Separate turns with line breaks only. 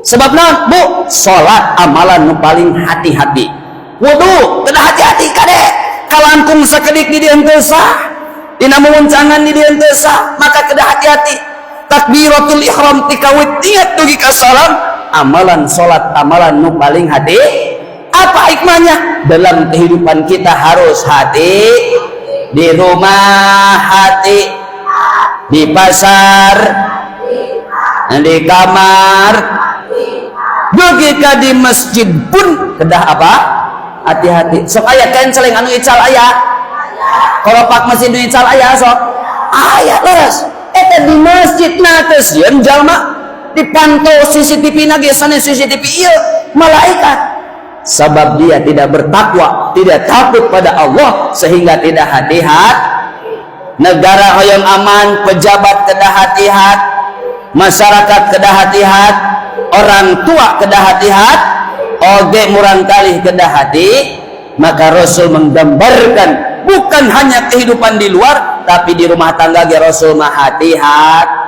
Sebab naon, Bu? Salat amalan nu paling hati-hati. Wudu kedah hati-hati, kade. Kalangkung sakedik di dieu teu sah, dina mumuncangan di dieu teu sah, maka kedah hati-hati. Takbiratul ihram ti kawit niat dugi ka salam, amalan salat amalan nu paling hati. Apa hikmahnya? Dalam kehidupan kita harus hati, di rumah hati, di pasar, di kamar, dugi ka di masjid pun kedah apa? Hati-hati. Sok aya kenceleng anu ical, aya kolopak masjid nu ical, aya, sok aya, leres. Eta di masjid. Nah, geus sieun jalma dipantau CCTV na ge, sanes CCTV ieu, malaikat, sebab dia tidak bertakwa, tidak takut pada Allah, sehingga tidak hati-hati. Negara hoyong aman, pejabat kedah hati-hati, masyarakat kedah hati-hati, orang tua kedah hati-hati, oge murang kalih kedah hati. Maka Rasul menggambarkan bukan hanya kehidupan di luar, tapi di rumah tangga ge Rasul mah hati-hati.